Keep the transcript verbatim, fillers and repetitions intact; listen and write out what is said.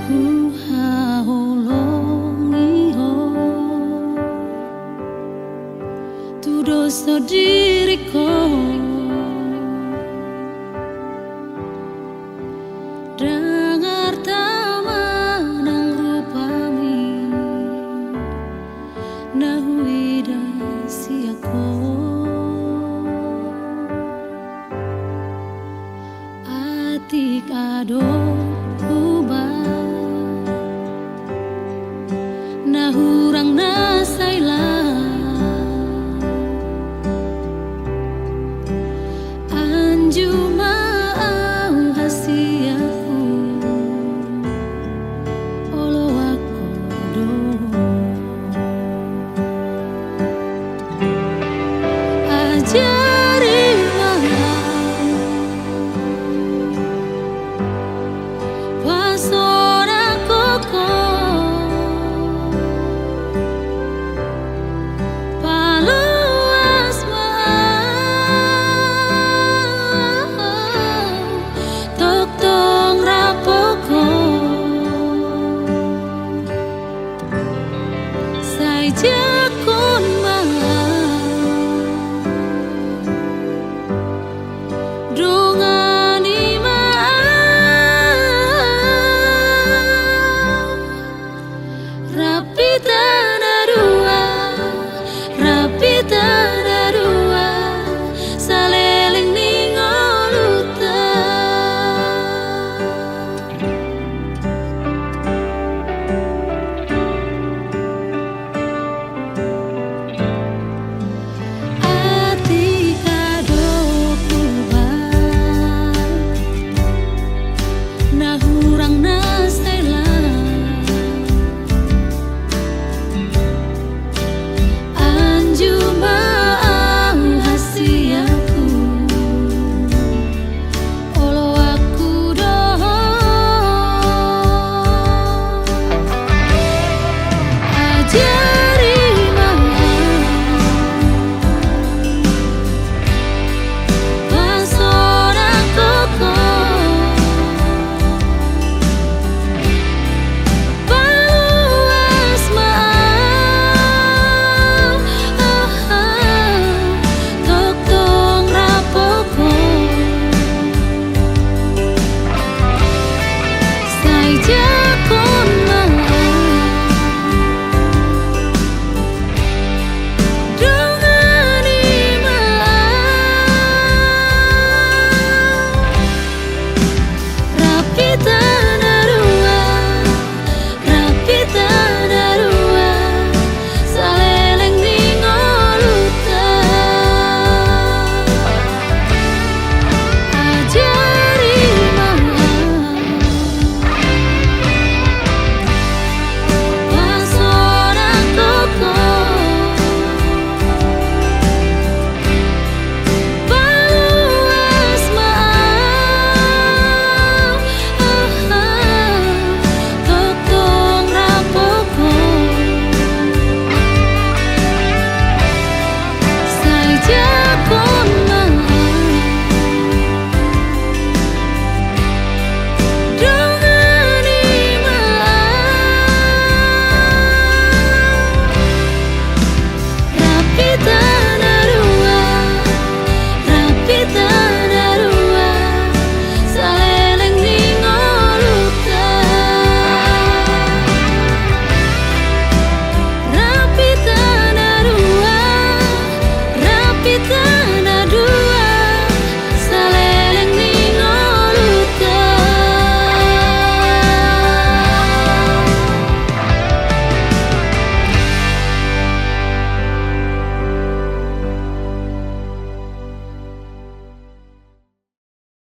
Huhaholongi ho tu dosa diringku. Ndang arta manang rupami na huida sian ho. Atik adong hubang na hurang na sai lam, anju ma au hasianku, oloanku do. Ajari ma au pasonangkon ho, paloas ma au tongtong rap ho. Sai jangkon ma au, dongani ma au. Rap hita na dua, rap hita na dua saleleng ni ngolunta. Atik adong hubang na hurang na sai lam, anju ma au hasianku, oloanku do. Ajari ma au pasonangkon ho, paloas ma au, tongtong rap ho. Sai jangkon ma au, dongani ma au. Rap hita